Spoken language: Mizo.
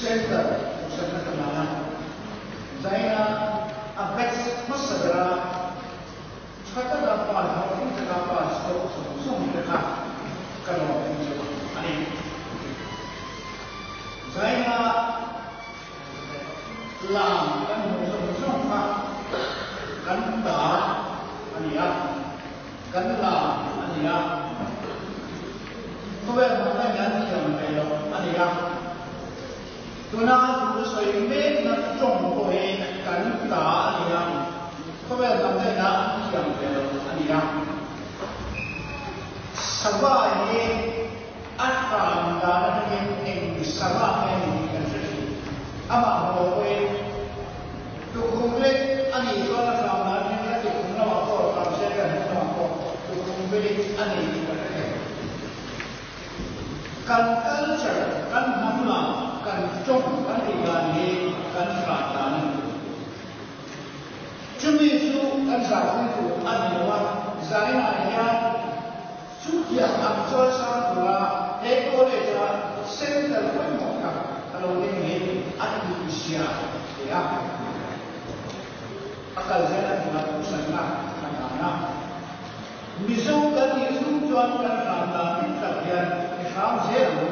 Center duhsakna ka hlan a, Zaina a batch hmasa bera tha taka pass hlawhtling taka pass chhuak zawng zawng te kha ka lawm chu a ni. Zaina lam kan hmuh zawng zawng kha kan ta a ni a, kan lam a ni a, khawvel hmanga hian thiam ve loh a ni a. Tuna thu sawi mekna tawng pawh hi kan ta a ni a, khawvel hmanga hian an thiam ve loh a ni a. Sava hi A hram dan atangin eng sava nge ni tih kan hre thin. Amah haw pawhin tukhum lek a nih chuan a hram dan atangin a tukhum lamah pawh hram se kan hmu lamah pawh tukhum village a ni tih kan hre thei. Kan culture, kan hnam lam, kan tawng kan tih dan hi kan hram dan a ni. Chumi chu kan zahpui tur a ni lo a, zaninah hian Chutiang ang chuan Sangpula he college-a center pawimawh tak a lo ding hi a tihzia hle a. A kal zel a hnua duhsakna a hlan a. Mizo kan nih chung chuan kan hram dan dik tak hian i hram zel ang u.